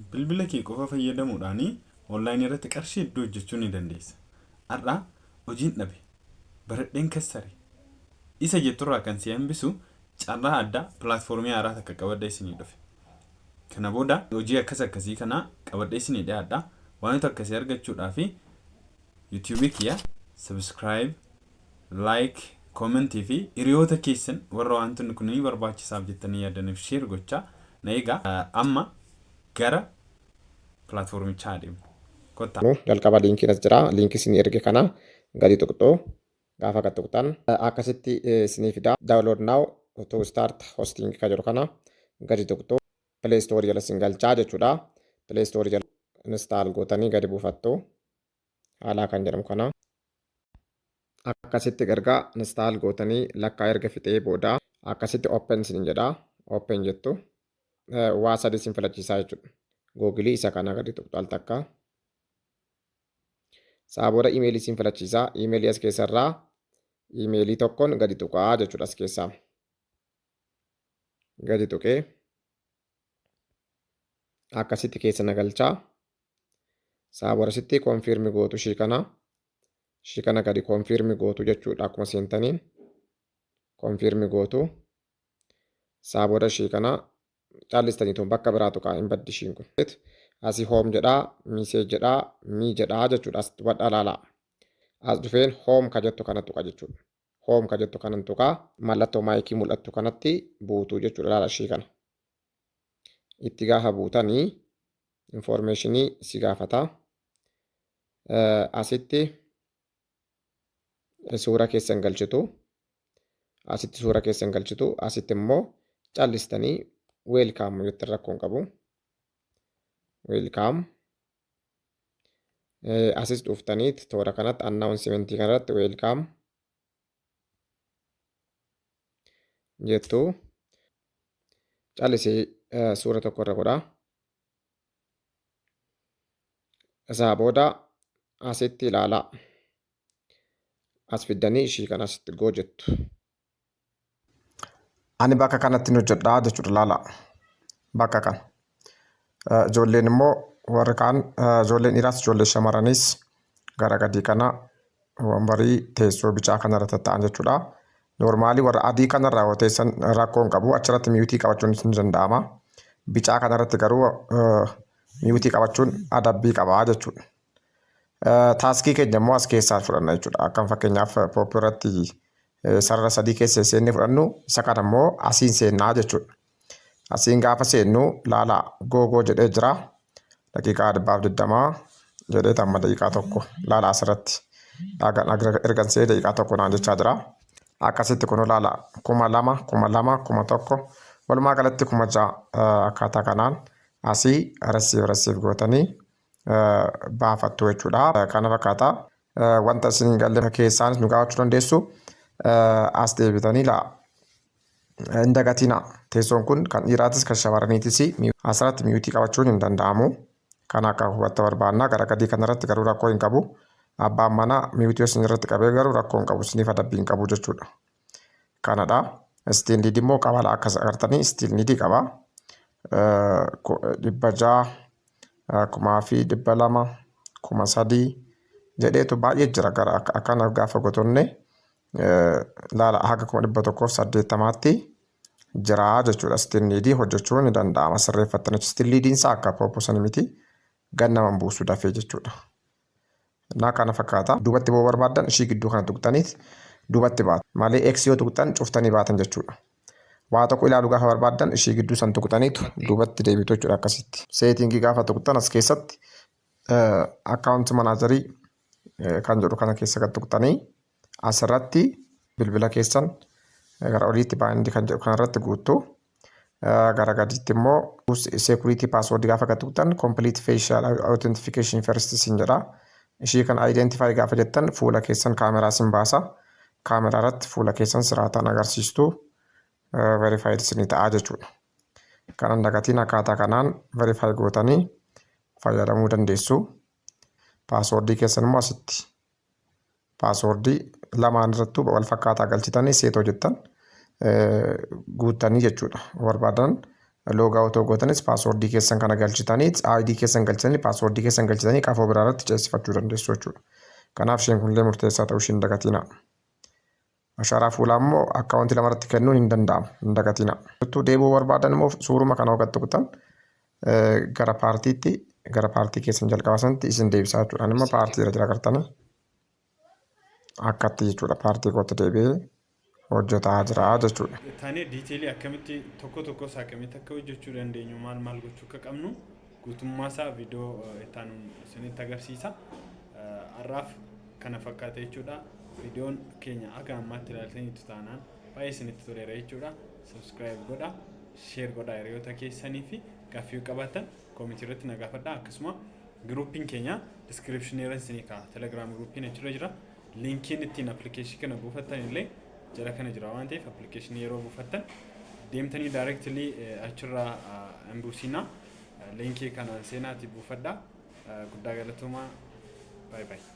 Bilbila kee qofa fayyadamuudhaan onlaayinii irratti qarshii hedduu hojjechuu ni dandeessa. Har'a hojiin dhabe, baradheen kassare isa jetturraa kan si hambisu carraa addaa pilaatfoormii haaraa takka qabadhee isinii dhufe. Kana booda hojii akkas akkasii kana qabadhee isinii dhiyaadha. Wantoota akkasii argachuudhaaf yuutuubii kiyya subscribe, like, koomentii fi hiriyoota keessan warra wantoonni kun barbaachisaaf jettanii yaadaniif share gochaa na eegaa. Amma gara pilaatfoormichaa adeemnu. Kottaa. Jalqaba liinkiin as jira. Liinkii isin erge kana gadi tuqxu. Gaafa gad tuqxan akkasitti isinii fida. Download now to start hosting kan jedhu kana gadi tuqxu. Play Store jala isin galchaa jechuudha. Play Store jala install gootanii gadi buufattu. Haalaa kan jedhamu kana. Akkasitti erga install gootanii lakkaa erga fixee booda akkasitti open isin jedha. Open jettu. Waa sadii isin filachiisaa jechuudha. Googilii isa kana gadi tuqxu al takka. Isaa booda imeelii isin filachiisaa. Imeelii as keessarraa imeelii tokkoon gadi tuqaa jechuudha as keessaa. Gadi tuqee akkasitti keessa na galchaa. Isaa booda sitti konfiirmi gootu ishii kana. Ishii kana gadi konfiirmi gootu jechuudha akkuma seentaniin. Konfiirmi gootu. Isaa booda ishii kana callistanii tun bakka biraa tuqaa hin baddi ishiin kun. Asii home jedhaa, message jedhaa, mi jedhaa jechuudha. As hubadhaa ilaalaa. As dhufeen home ka jettu kana tuqa jechuudha. Home ka jettu kanan tuqaa mallattoo maayikii mul'attu kanatti buutuu jechuudha ilaala ishii kana. Itti gaafa buutanii informeeshinii si gaafata. Asitti suura keessan galchitu. Asitti suura keessan galchitu. Asitti immoo callistanii welcome jettan rakkoo hin qabu. Welcome. Asis dhuftanii toora kanatti annaawunsimentii kanarratti welcome jettu. Callisee suura tokko irra godha. Isaa booda asitti ilaalaa. As fiddanii ishii kana asitti goo jettu. Ani bakka kanatti hojjedhaa jechuudha laala. Bakka kana. Ijoolleen immoo warri kaan ijoolleen dhiiraas ijoollee shamarranis gara gadii kana wambarii teessoo bicaa kanarra tatta'an jechuudha. Noormaalii warra adii kanarraa yoo teessan rakkoo hin qabu. Achirratti miyuutii qabachuun ni danda'ama. Bicaa kanarratti garuu miyuutii qabachuun adabbii qaba jechuudha. Taaskii keenya immoo as keessaa fudhanna jechuudha. Akkam fakkeenyaaf pooppii irratti sarara sadii keessa seennee fudhannu isa kana immoo asiin seennaa jechuudha. Asiin gaafa seennu laalaa googoo jedhee jira. Daqiiqaa 120 jedhee amma daqiiqaa tokko laala asirratti. Ergan see daqiiqaa tokko naan jechaa jira. Akkasitti kun laala 2000, 2000, 1000, walumaa galatti 6000 akkaataa kanaan asii rasiif rasiif gootanii baafattu jechuudha. Kana fakkaata. Wanta isin hin galle keessaanis nu gaafachuu dandeessu. As deebitanii laa. Hin dagatina. Teessoon kun kan dhiiraatis kan shamarraniitis asirratti miyuutii qabachuun hin danda'amu. Kana akka hubatta barbaanna. Gara gadii kanarratti garuu rakkoo hin qabu. Abbaan manaa miyuutii isin irratti qabee garuu rakkoo hin qabu. Isiniif adabbii hin qabu jechuudha. Kanadha. Still need immoo qaba akkas agartanii still need qaba. 600, 1200, 3000 jedheetu baay'ee jira gara akkana gaafa gotonne laala haga 180,000tti jira jechuudha. Still need hojjechuun ni danda'ama sirreeffattanii. Still neediin isaa akka pooposanii miti gannaman buusu dafee jechuudha. Naa kana fakkaata. Duubatti ba'uu barbaaddan ishii gidduu kana tuqxaniit duubatti baatu. Malee X yoo tuqxan cuftanii baatan jechuudha. Waa tokko ilaaluu gaafa barbaaddan ishii gidduu san tuqxaniitu duubatti deebitu jechuudha akkasitti. Seetingii gaafa tuqxan as keessatti akkaawunti manaajarii kan jedhu kana keessa gad tuqxanii asirratti bilbila keessan gara oliitti baay'inni kan jedhu kanarratti guuttu. Gara gadiitti immoo security password gaafa gad tuqxan complete facial authentication first sin jedha. Ishii kan identify gaafa jettan fuula keessan kaameraa sin baasa. Kaameraa irratti fuula keessan siraataan agarsiistu verified sinii ta'a jechuudha. Kanan dagatiin akkaataa kanaan verify gootanii fayyadamuu dandeessu. Paaswordii keessan immoo asitti paaswordii lamaan irrattuu wal fakkaataa galchitanii seetoo jettan guuttanii jechuudha. Barbaadan Log out gootanis passwordii keessan kana galchitanii, ID keessan galchitanii, passwordii keessan galchitanii qafoo biraa irratti ceesifachuu dandeessu jechuudha. Kanaaf isheen kunillee murteessaa ta'uu ishee hin dagatina. Ashaaraa fuulaa immoo akkaawuntii lamarratti kennuun hin danda'amu, hin dagatina. Tuttuu deebi'uu barbaadan immoo suuruma kana hoggattu kutan gara paartiitti, gara paartii keessan jalqabaa sanatti isin deebisaa jechuudha. Ani immoo paartii irra jira gartanii akkatti jechuudha, paartii kootti deebi'ee hojjetaa jira jechuudha. Taanee detailii akkamitti tokko tokko isaa akkamitti akka hojjechuu dandeenyu, maal maal gochuu akka qabnu guutummaa isaa viidiyoo itti isinitti agarsiisa. Har'aaf kana fakkaata jechuudha. Viidiyoon keenya akka ammaatti ilaaltaniitu taanaan baay'ee isinitti toleera jechuudha. Subscribe godha, share godha hiriyoota keessanii fi gaaffii yoo qabaattan commentii irratti na gaafadha. Akkasuma groupiin keenya descriptionii irra isinii kaa'a. Telegram groupiin achirra jira. Linkiin ittiin applicationii kana buufattan illee jala kana jira waan ta'eef, applicationii yeroo buufattan deemtanii directly achirraa hin buusinaa. Linkii kanaan seenaatii buufadhaa. Guddaa galatoomaa. Baay'ee baay'ee.